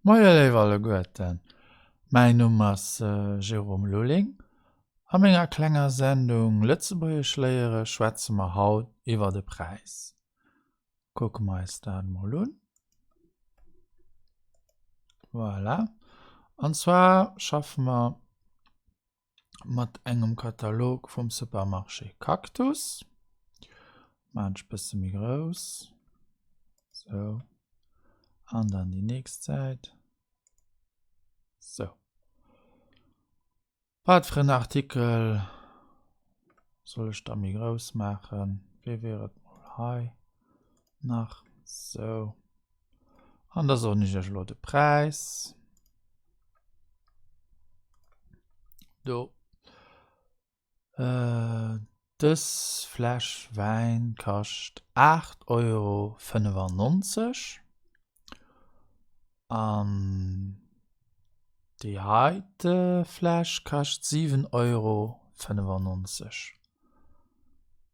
Moie léif alleguerten, mäin Numm ass Jérôme Lulling. A menger klenger Sendung Lëtzebuergesch léiere schwätze mer haut iwwer de Präis. Kucke mer eis dat mol un. Voilà. An zwar schaffe mer mat engem Katalog vum Supermarché Cactus. Maan ech bësse méi grouss. Sou. An dann déi nächst Säit. Sou. Wat fir en Artikel soll ech da méi grouss maachen? Wéi wier et mol hei nach? Sou. An da soen ech iech elo de Präis. Do. Äh, dës Fläsch Wäin kascht 8,95 Euro. An déi heite Fläsch kascht 7,95 Euro.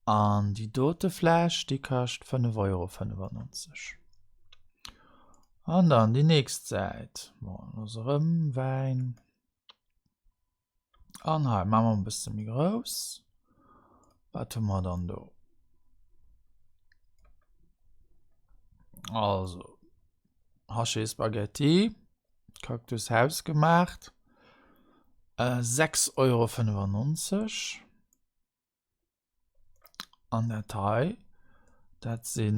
An déi dote Fläsch, déi kascht 5,95 Euro. An dann déi nächst Säit. Bon, do ass erëm Wäin. An hei maache mer e bësse méi grouss. Wat hu mer dann do? Also, Haché Spaghetti, Cactus hausgemacht, 6,95 Euro. An dat hei, dat si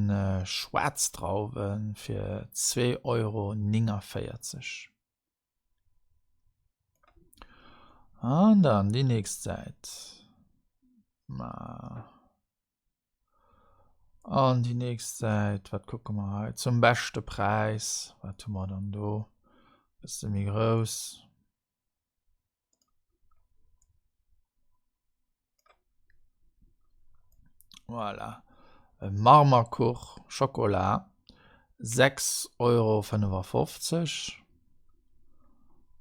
Schwaarz Drauwe fir 2,49 Euro. An dann déi nächst Säit. Ma an déi nächst Säit, wat kucke mer hei? Zum beschte Präis, wat hu mer dann do? Bësse méi grouss. Voilà. E Marmerkuch Schokola, 6,55 Euro.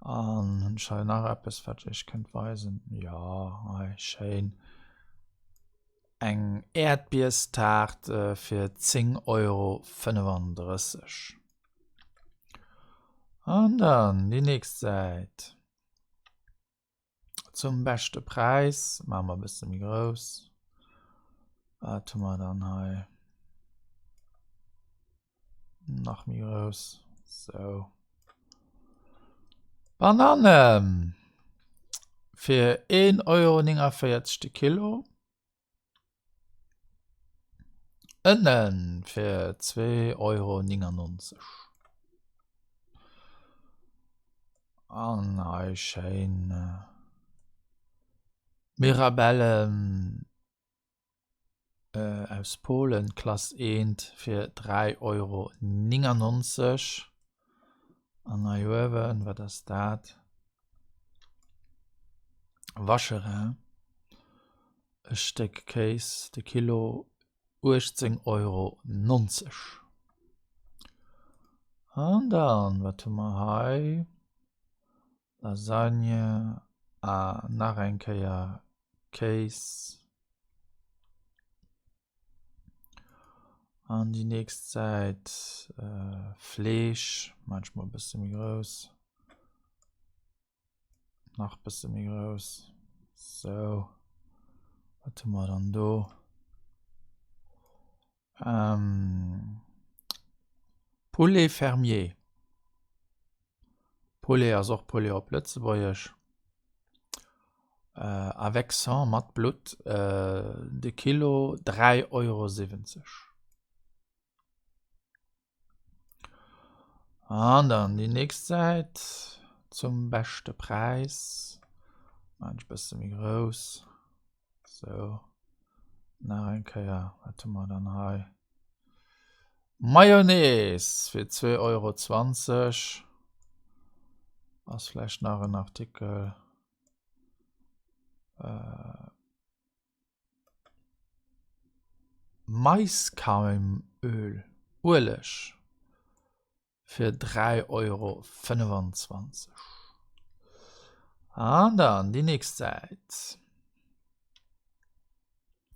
An hunn ech hei nach eppes, wat ech iech kënnt weisen? Jo, hei schéin. Eng Äerdbierstaart fir 10,35 Euro. An dann déi nächst Säit. Zum beschte Präis, maache mer e bësse méi grouss. Wat hu mer dann hei? Nach méi grouss. Sou. Bananen fir 1,49 Euro de Kilo. Ënnen fir 2,99 Euro. An hei schéin Mirabellen aus Polen, Klass 1 fir 3,99 Euro. An hei uewen, wat ass dat? Vacherin, e Stéck Kéis de Kilo 18,90 Euro. An dann, wat hu mer hei? Lasagne a nach eng Kéier Kéis. An déi nächst Säit Fleesch, maan ech mol e bësse méi grouss, nach bësse méi grouss, sou, wat hu mer dann do? Poulet fermier. Poulet ass och Poulet op Lëtzebuergesch. Avec sang, mat Blutt, de Kilo 3,70 Euro. An dann déi nächst Säit zum beschte Präis. Maan ech bësse méi grouss. Sou, nach eng Kéier, wat hu mer dann hei? Mayonnaise fir 2,20 Euro. Ass vläicht nach en Artikel. Äh, Maiskeimöl, Ueleg fir 3,25 Euro. An dann déi nächst Säit.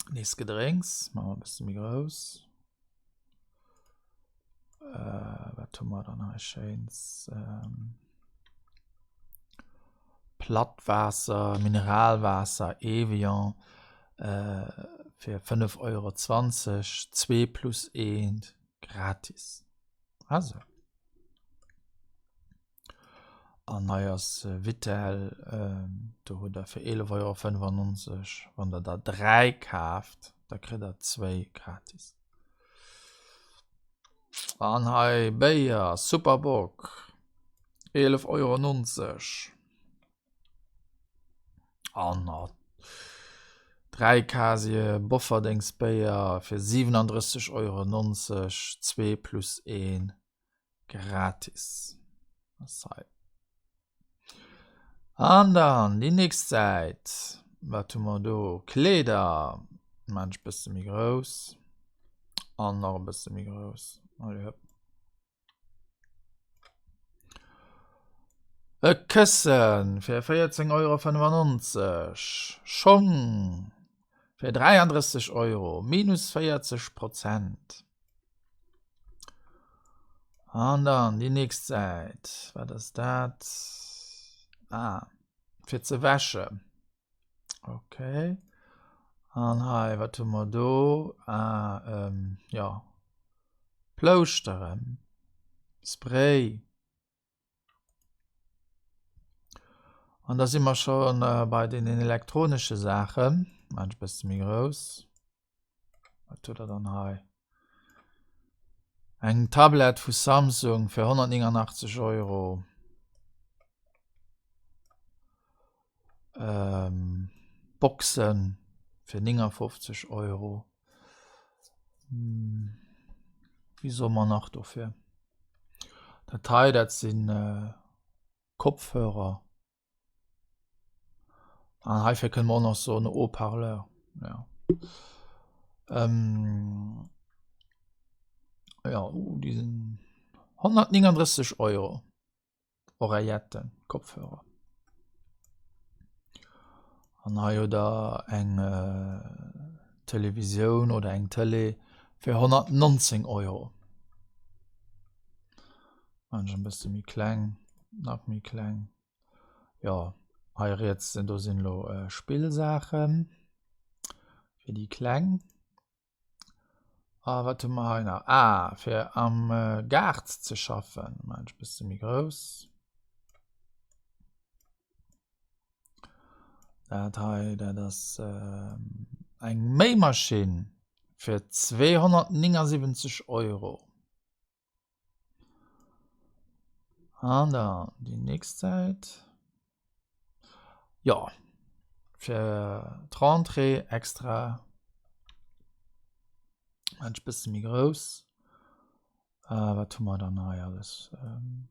Nees Gedrénks, maache mer e bësse méi grouss. Äh, wat? Wat hu mer dann hei Schéins? Ähm, Plattwaasser, Mineralwaasser, Evian äh, fir 5,20 Euro, 2 plus 1 gratis. Also. An hei ass Vittel, do hutt der fir 11,95 Euro, wann der der 3 kaaft, da kritt der zwéi gratis. An hei Béier, Super Bock, 11,90 Euro. An nach 3 Casier Bofferdingsbéier fir 37,90 Euro, zwee plus een. Gratis. An dann déi nächst Säit. Wat hu mer do? Kleeder. Maan ech bësse méi grouss. An nach e bësse méi grouss. Allez hop. E Këssen fir 14,95 Euro. Schong fir 33 Euro, minus 40 Prozent. An dann déi nächst Säit. Wat ass dat? Ah, fir ze wäschen. Okay. An hei, wat hu mer do? Ah, ähm, ja. Plouschteren. Spray. An da si mer scho bei den elektronesche Saachen. Maachen ech e bësse méi grouss. Wat huet der dann hei? Eng Tablett vu Samsung fir 189 Euro. Ähm, Boxen fir 59 Euro. Hm, wie soll man nach dofir? Dat hei, dat sinn äh, Kopfhörer. An heifir kënne mer och nach soen Haut-parleur, ja. Ähm, ja, uh, déi sinn 139 Euro. Oreilletten, Kopfhörer. An hei hutt der eng äh, Televisioun oder eng Tëlee fir 119 Euro. Maan ech e bësse méi kleng, nach méi kleng. Jo, hei riets do sinn elo Spillsaachen fir déi Kleng. A wat hu mer hei nach? Ah, fir am Gaart ze schaffen. Maan ech e bësse méi grouss. Dat hei, dat ass eng Méimaschinn fir 279 Euro. An dann déi nächst Säit. Jo, fir d'Rentrée extra maan ech bësse méi grouss. Äh, wat hu mer dann hei alles? Ähm,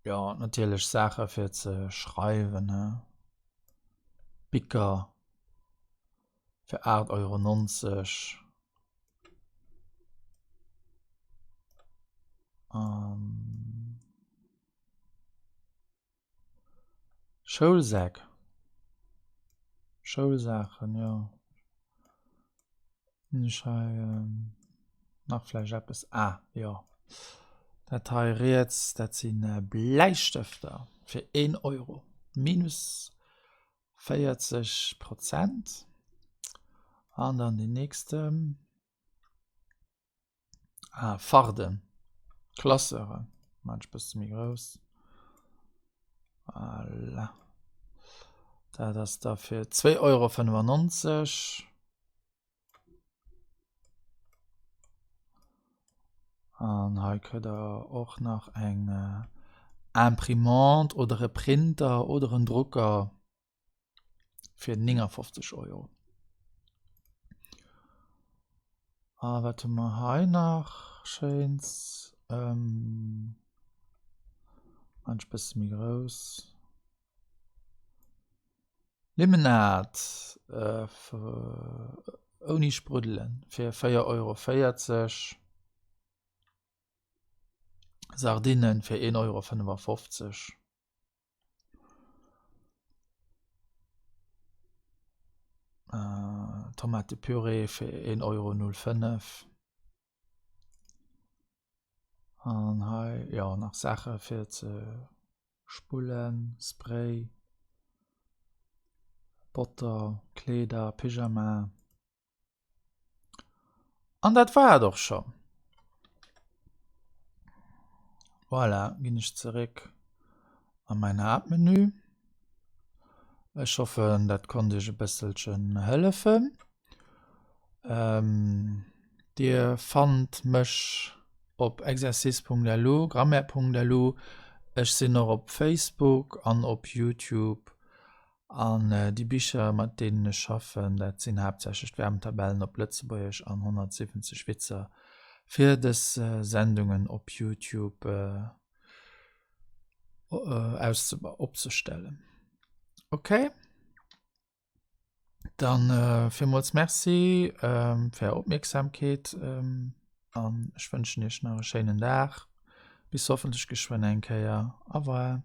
jo, natierlech Saache fir ze schreiwen, he. Bicker fir 8,90 Euro. Ähm, Schoulsäck. Schoulsaachen, jo. Hunn ech hei ähm, nach vläicht eppes? Ah, jo. Dat hei riets, dat si Bläistëfter fir een Euro. Minus 40 Prozent. An dann den nächsten. Ah, Farden. Classeuren. Maan ech bësse méi grouss. Voilà. Dat ass da fir 2,95 Euro. An hei kritt der och nach eng Imprimante oder e Printer oder en Drucker fir 59 Euro. A wat hu mer hei nach Schéins? Ähm, maan ech bësse méi grouss. Limonad ouni Spruddelen fir 4,40 Euro. Sardinnen fir 1,55 Euro. Tomatepüree fir 1,05 Euro. An hei jo nach Saache fir ze spullen, Spray, Botter, Kleeder, Pyjama. An dat war et och schonn. Voilà, ginn ech zeréck a mäin Haaptmenü. Ech hoffen, dat konnt iech e bësselchen hëllefen. Dir fannt mech op exercice.lu, grammaire.lu. Ech sinn och op Facebook an op YouTube. An déi Bicher, mat deenen ech schaffen, dat sinn haaptsächlech d'Verbenttabellen op Lëtzebuergesch an 170 Witzer fir dës Sendungen op YouTube opzestellen. Okay? Dann villmools Merci fir Är Opmierksamkeet an ech wënschen Iech nach e schéinen Dag. Bis hoffentlech geschwënn eng Kéier. Au revoir.